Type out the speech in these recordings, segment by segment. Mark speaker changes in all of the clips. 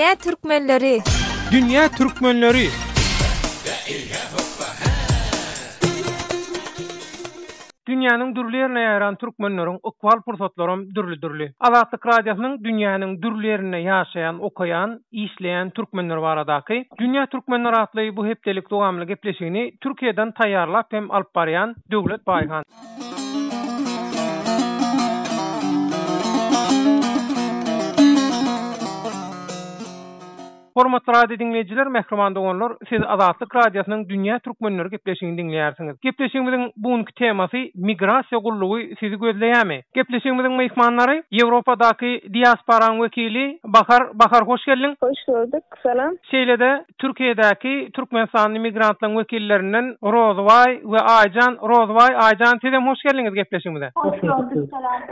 Speaker 1: Dünýä türkmenleri!
Speaker 2: Dünýä türkmenleri! Dünýäniň dürli ýerine ýaýran türkmenleriň ykbal pursatlaram dürli-dürli. Azatlyk Radiosynyň dünýäniň dürli ýerinde ýaşaýan, okaýan, işleýän türkmenler baradaky Dünýä türkmenleri atly bu hepdelik dowamly gepleşigini Türkiýeden taýýarlap hem alyp barýan Döwlet Baýhan. Hormatly radio diňleýjiler, mähriban doganlar, siz Azatlyk Radiosynyň Dünýä türkmenleri gepleşigini diňleýärsiňiz. Gepleşigimiziň bu günki temasy Migrasiýa gullugy sizi gözleýärmi? Gepleşigimiziň myhmanlary, Ýewropadaky diasporaň wekili Bahar Bahar hoş geldiň.
Speaker 3: Hoş gördük, salam.
Speaker 2: Şeýle-de Türkiýedäki türkmenistanly migrantlaryň wekillerinden Rozybaý we Aýjan Rozybaý, Aýjan sizem hoş geldiňiz gepleşigimize.
Speaker 4: Hoş gördük, salam.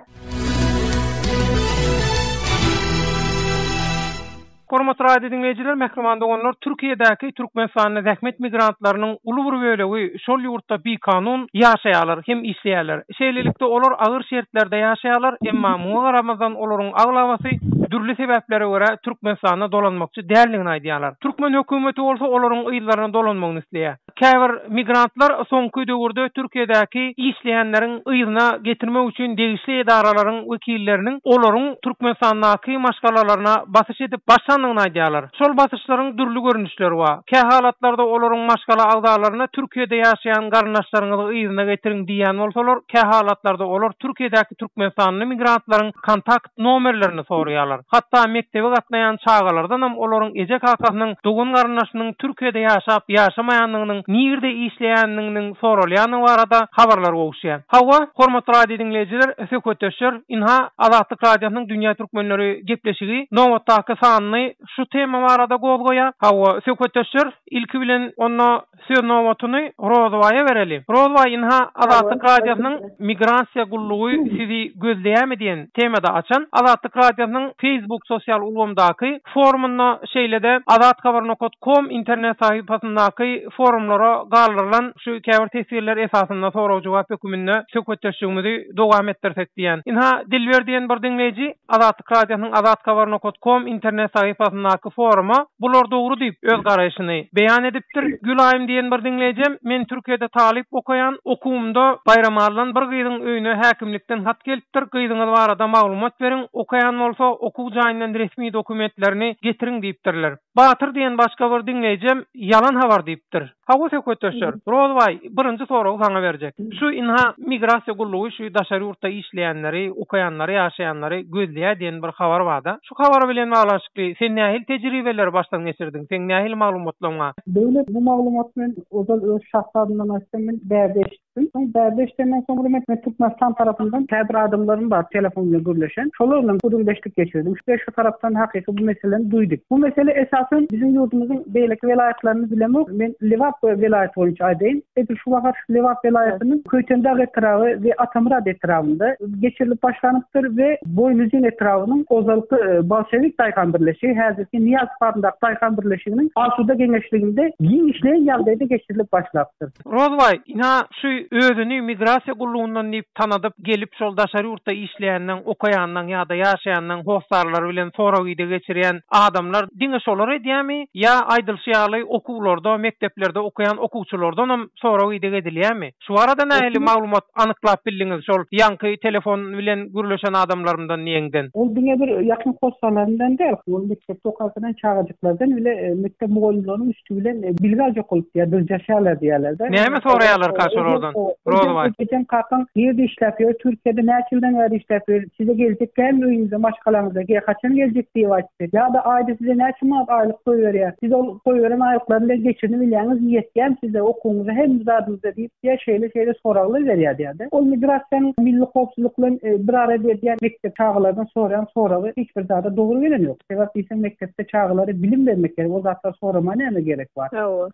Speaker 2: Hormatly radio diňleýjiler, mähriban doganlar, Türkiýedäki türkmenistanly zähmet migrantlarynyň uly bir bölegi şol ýurtda bikanun ýaşaýarlar hem işleýärler. Şeýlelikde, olar agyr şertlerde ýaşaýarlar, emma muňa garamazdan olaryň aglabasy dürli sebäplere görä Türkmenistana dolanmakçy däldigini aýdýarlar. Türkmen hökümeti bolsa olaryň yzlaryna dolanmagyny isleýär. Käbir migrantlar soňky döwürde Türkiýedäki işleýänleriň yzyna getirmek üçin degişli edaralaryň wekilleriniň olaryň Türkmenistandaky maşgalalaryna basyş edip başlandygyny aýdýarlar. Şol basyşlaryň dürli görnüşleri bar. Kähalatlarda olaryň maşgala agzalaryna Türkiýede ýaşaýan garyndaşlaryňyzy yzyna getiriň diýýän bolsalar, kähalatlarda olar Türkiýedäki türkmenistanly migrantlaryň kontakt nomerlerini soraýarlar. Hatda mekdebe gatnaýan çagalardanam olaryň eje-kakasynyň, dogan-garyndaşynyň Türkiýede ýaşap ýaşamaýandygynyň, nirde işleýändiginiň soralýandygy barada habarlar gowuşýar. Hawa, hormatly radio diňleýjiler, söhbetdeşler, ynha, Azatlyk Radiosynyň Dünýä Türkmenleri gepleşigi nobatdaky sanyny şu tema barada gozgaýar. Hawa, söhbetdeşler, ilki bilen onda Söz nobatyny Rozybaýa bereli. Rozybaý ynha Azatlyk Radiosynyň Migrasiýa gullugy sizi gözleýärmi diýen temada açan Azatlyk Radiosynyň Facebook sosial ulgamdaky forumynda şeýle-de Azathabar nokat kom internet sahypasyndaky forumlara galdyrylan şu käbir teswirler esasynda sorag-jogap höküminde söhbetdeşligimizi dowam etdirsek diýýän. Ynha Dilber diýen bir diňleýji Azatlyk Radiosynyň Azathabar nokat kom internet sahypasyndaky foruma bular dogry diýip, öz garaýşyny beýan edipdir. Gülaýym diýen bir diňleýjem, Men Türkiýede talyp okaýan, okuwymda Baýramalydan bir gyzyň öýüne häkimlikden hat gelipdir, gyzyňyz barada maglumat beriň, okaýan bolsa, okuw jaýyndan resmi dokumentlerini getiriň diýipdirler. Batyr diýen başga bir diňleýjem, Ýalan habar diýipdir. Hawa söhbetdeşler, Rozbaý, birinji soragy saňa berjek. Şu ynha migrasiýa gullugy şu daşary ýurtda işleýänleri, okaýanlary, ýaşaýanlary gözleýär diýen bir habar barda. Şu habar bilen baglanyşykly sen nähili tejribeleri başdan geçirdiň, seň nähili maglumatlaryň bar?
Speaker 4: Döwlet bu maglumaty men ozal öz şahsy adymdan aýtsam men bärde eşitdim. Soň bärde eşidenden soňra men men Türkmenistan tarapyndan käbir adamlarym bar telefon bilen gürleşen. Şolar bilen gürrüňdeşlik geçirdim. We şu tarapdan hakyky bu meseleni duýduk. Bu mesele esasan biziň ýurdumyzyň beýleki welaýatlaryny bilemok. Men Lebap welaýaty boýunça aýdaýyn. Edil şu wagt Lebap welaýatynyň Köýtendag etraby we Atamyrat etrabynda geçirilip başlanypdyr we Boýnuzyn etrabynyň ozalky Bolşewik daýhan birleşigi, häzirki Nyýazow adyndaky daýhan birleşiginiň Asuda geňeşliginde giňişleýin ýagdaýda geçirilip başlapdyr.
Speaker 2: Rozbaý, ynha, şu özüni migrasiýa gullugyndan diýip tanadyp gelip şol daşary ýurtda işleýänleň, okaýanlaň ýa-da ýaşaýanlaň hossarlary bilen sorag-ideg geçirýän adamlar diňe şolar edýärmi ýa aýdylşy ýaly okuwlarda, mekdeplerde okaýan okuwçylardanam sorag-ideg edilýärmi? Şu barada nähili maglumat anyklap bildiňiz şol ýaňky telefon bilen gürleşen adamlarymdan diýeňden?
Speaker 4: Ol diňe bir ýakyn hossarlaryndan däl, ol mekdepde okap ýören çagajyklardan bile mekdep mugallymlarynyň üsti bilen bilgi aljak bolup diýýär, dyrjaşýarlar diýýärler-de.
Speaker 2: Näme soraýarlarka şolardan, Rozybaý?
Speaker 4: Ejeň kakaň nirde işläp ýör, Türkiýede näçe ýyldan bäri işläp ýör, size geljek dälmi öýüňize, maşgalaňyza, haçan geljek diýip aýtdy. Ýa-da aýda size näçe manat aýlyk goýberýär, siz ol goýberen aýlyklary bilen geçinibilýäňizmi, ýetýärmi size okuwyňyza, hemme zadyňyza diýip, ýa şeýle-şeýle soraglar berýär diýýär-de. Ol migrasiýanyň milli howpsuzlyk bilen bir arada edýän mekdep çagalardan soraýan soragy hiç bir zada dogry gelen ýok. Sebäp diýseň mekdepde çagalara bilim bermek gerek, ol zatlary soramaga näme gerek bar?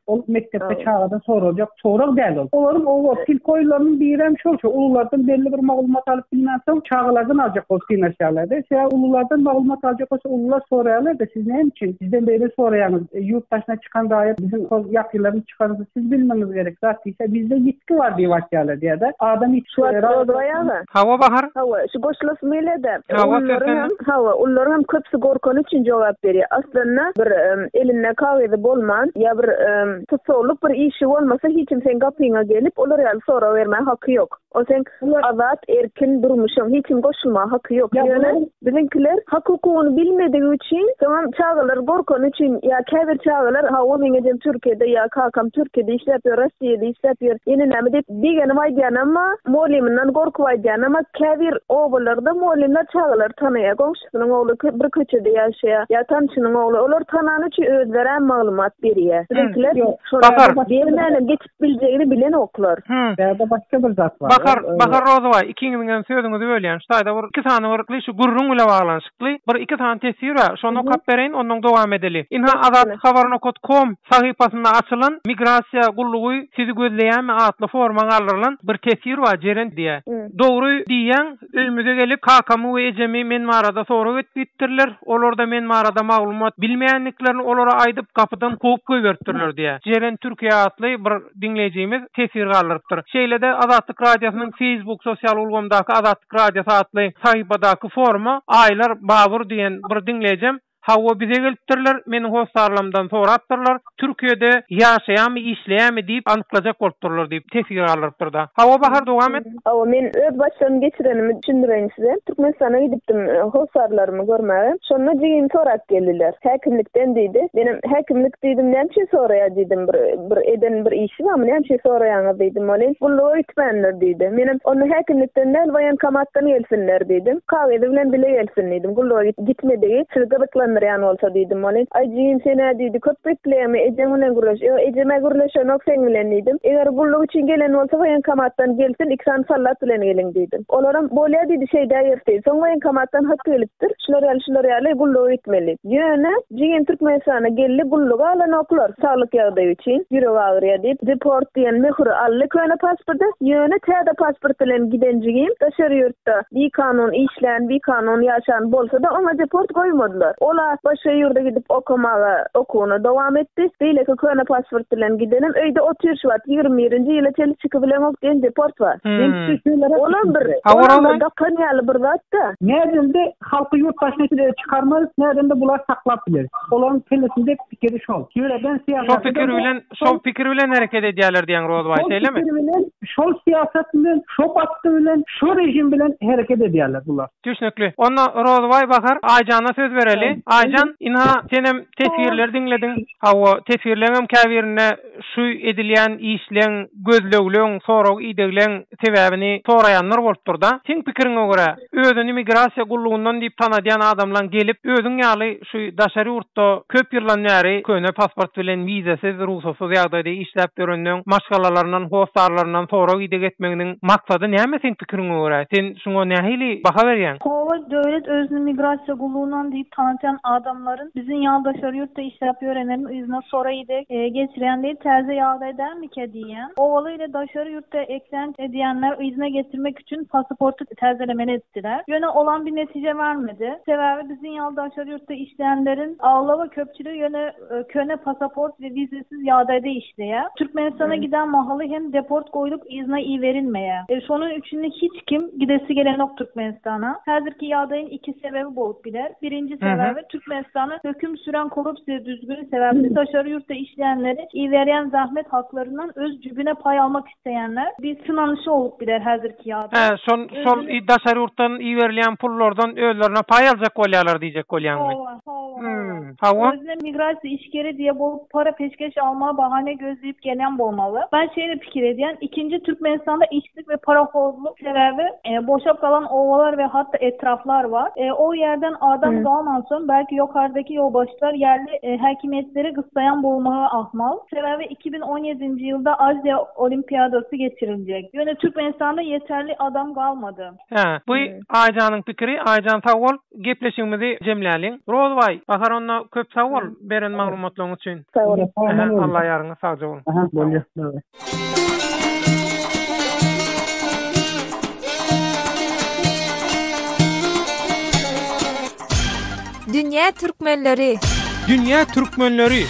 Speaker 4: Ol mekdepde çagadan soraljak sorag däl ol. Olaryň oba. Tilki oýunlarynyň birem şol, şu ululardan belli bir maglumat alyp bilmänsoň, çagalardan aljak bolup synanyşýarlar-da. Sebäbi ululardan maglumat aljak bolsa, ulular soraýarlar-da, siz näme üçin bizden beýle soraýaňyz, ýurt daşyna çykan raýat biziň şol ýakynlarymyz çykansoň siz bilmegiňiz gerek zat diýse, bizde ýitgi bar diýip aýtýarlar diýýär-de. Adam ýitgi.
Speaker 1: Şu wagt Rozbaý aga.
Speaker 2: Hawa Bahar.
Speaker 1: Hawa, şu goşulasym gelýär-de. Ulularyň hem, hawa, ulularyň hem köpüsi gorkany üçin jogap berýär. Aslynda bir elinde kagyzy bolman ýa bir Tussaglyk bir işi bolmasa hiç kim seň gapyňa gelip olar ýaly sorag bermäge haky ýok. O seň azat erkin durmuşyň hiç kim goşulmaga haky ýok. Ýöne biziňkiler hak hukugyny bilmedigi üçin soňam çagalar gorkany üçin ýa käbir çagalar hawa meň ejem Türkiýede ýa kakam Türkiýede işläp ýör Rossiýada işläp ýör ýene näme diýip begenip aýdýanam bar mugallymyndan gorkup aýdýanam bar käbir obalarda mugallymlar çagalary tanaýar goňşy Şunuň ogly bir köçede ýaşaýar, ýa tanşynyň ogly. Olar tanany üçin özlerem maglumat berýär. Biziňkiler şolara bermänem geçip biljegini bilenoklar.
Speaker 4: Bärde başga bir zat
Speaker 2: bar. Bahar, Bahar Rozybaý, ikiňiziňem sözüňizi bölýän. Şu taýda bir iki sany bir şu gürrüň bile baglanyşykly bir iki sany teswir bar. Şony okap bereýin, ondan dowam edeli. Ynha Azatlyk nokat kom sahypasynda açylan Migrasiýa gullugy sizi gözleýärmi atly foruma galdyrylan bir teswir bar, Jeren diýýär. Dogry diýýäň, Öýümize gelip, kakamy we ejemi men barada sorag edip gitdirler. Olar-da men barada maglumat bilmeýändiklerini olara aýdyp, gapydan kowup goýberipdirler diýýär. Jeren Türkiýe atly bir diňleýjimiz teswir galdyrypdyr. Şeýle-de Azatlyk Radiosynyň Facebook sosial ulgamdaky Azatlyk Radiosy atly sahypadaky foruma Aýlar Babur diýen bir diňleýjem Hawa bize gelipdirler, meniň hossarlarymdan sorapdyrlar, Türkiýede ýaşaýarmy, işleýärmi diýip anyklajak bolupdyrlar diýip teswir galdyrypdyrda. Hawa Bahar dowam et.
Speaker 1: Hawa men öz başdan geçirenimi düşündireýin size. Türkmenistana gidipdim hossarlarymy görmäge. Şonda jigimi sorap geldiler. Häkimlikden diýdi. Menem häkimlik diýdim näme üçin soraýar diýdim bir bir eden bir işi barmy näme üçin soraýaňyz diýdim. Welin gulluga gitmändir diýdi. Menem onda häkimlikden däl woýenkomatdan gelsinler diýdim. Kagyzy bilen bile gelsin diýdim. Gulluga gitmedigi sizi gyzyklandyrýan bolsa diýdim. Welin, Aý jigim sen-ä diýdi, köp gepleýäňmi, ejeň bilen gürleş. Ýok, ejem-ä gürleşenok seň bilen diýdim. Eger gulluk üçin gelen bolsa woýenkomatdan gelsin, iki sany sallat bilen geliň diýdim. Olaram Bolýa diýdi, şeýdäýeris diýdi. Soň woýenkomatdan hat gelipdir. Şular ýaly, şular ýaly gulluga gitmeli. Ýöne, jigim Türkmenistana geldi, gulluga alanoklar, saglyk ýagdaýy üçin, ýüregi agyrýar diýip, deport diýen möhüri aldy köne pasporta. Ýöne täze pasport bilen giden jigim daşary ýurtda bikanun işlän, bikanun ýaşan bolsa-da, oňa deport goýmadylar. Ol-a başga ýurda gidip okamaga, okuwyny dowam etdi. Beýleki köne pasport bilen gidenem öýde otyr şu wagt, 21-nji ýyla çenli çykybileňok diýen deport bar. Olam bir, olam bir gapan ýaly bir zat-da.
Speaker 4: Nädende Halky ýurt daşyna çykarmarys, nädende bular saklap bileris. Olaryň kellesinde pikiri şol. Ýöreden
Speaker 2: syýasat. Şol pikir bilen, şol pikir bilen hereket edýärler diýýäň Rozbaý, şeýlemi?
Speaker 4: Şol pikir bilen, şol syýasat bilen, şo basgy bilen, şo režim bilen hereket edýärler bular.
Speaker 2: Düşnükli. Onda Rozbaý Bahar, Aýjana söz bereli. Aýjan, ynha senem teswirleri diňlediň. Hawa, teswirleňem käbirinde şu edilýän işleň, gözlegleň, sorag-idegleň sebäbini soraýanlar bolupdyr-da. Seň pikiriňe görä, özüni migrasiýa gullugyndan diýip tanadýan adamlaň gelip, özüň ýaly şu daşary ýurtda köp ýyldan bäri köne pasport bilen wizasiz, rugsatsyz ýagdaýda işläp ýörenleň maşgalalaryndan, hossarlaryndan sorag-ideg etmeginiň maksady näme seň pikiriňe görä? Sen şuňa nähili baha berýäň?
Speaker 3: Hawa, döwlet özüni migrasiýa gullugyndan diýip tanatýan adamlaryň Biziň ýaly daşary ýurtda işläp ýörenleriň yzyna sora-ideg geçirýän diýip täze ýagdaý dälmikä diýýän. Owaly ile daşary ýurtda eklenç edýänler yzyna getirmek üçin pasaporty täzelemeli etdiler. Ýöne olam bir netije bermedi. Sebäbi biziň ýaly daşary ýurtda işleýänleriň aglaba köpçüligi ýöne köne pasaport we wizesiz ýagdaýda işleýär. Türkmenistana giden mahaly hem deport goýlup yzyna iberilmeýär. Şonuň üçin hiç kim gidesi gelenok Türkmenistana. Häzirki ýagdaýyň iki sebebi bolup biler. Birinji sebäbi Türkmenistanda höküm süren korrupsiýa düzgüni sebäpli daşary ýurtda işleýänleri iberýän zähmet haklaryndan öz jübüne paý almak isleýänler bir synanyşy bolup biler häzirki ýagdaý.
Speaker 2: Hä, şol şol daşary ýurtdan iberilýän pullardan özlerine paý aljak bolýarlar diýjek bolýaňmy?
Speaker 3: Hawa, hawa, hawa. Hawa. Özüne migrasiýa işgeri diýe bolup para peşgeş almagy bahane gözleýip gelýän bolmaly. Ben şeýle pikir edýän. Ikinji Türkmenistanda işsizlik we parahorluk sebäbi boşap galan obalar we hatda etraplar bar. O ýerden adam galmansoň belki ýokardaky ýolbaşçylar ýerli häkimiýetleri gyssaýan bolmagy ahmal. Sebäbi 2017-nji ýylda Aziýa olimpiadasy geçiriljek. Ýöne Türkmenistanda ýeterli adam galmady.
Speaker 2: Hä, bu Aýjanyň pikiri. Aýjan sag bol. Gepleşigimizi jemläliň. Rozbaý, Bahar onda köp sag bol beren maglumatlaryň üçin.
Speaker 1: Sag boluň.
Speaker 2: Alla ýaryňyz sagja boluň.
Speaker 4: Aha, bolýar.
Speaker 5: Dünýä türkmenleri.
Speaker 2: Dünýä türkmenleri.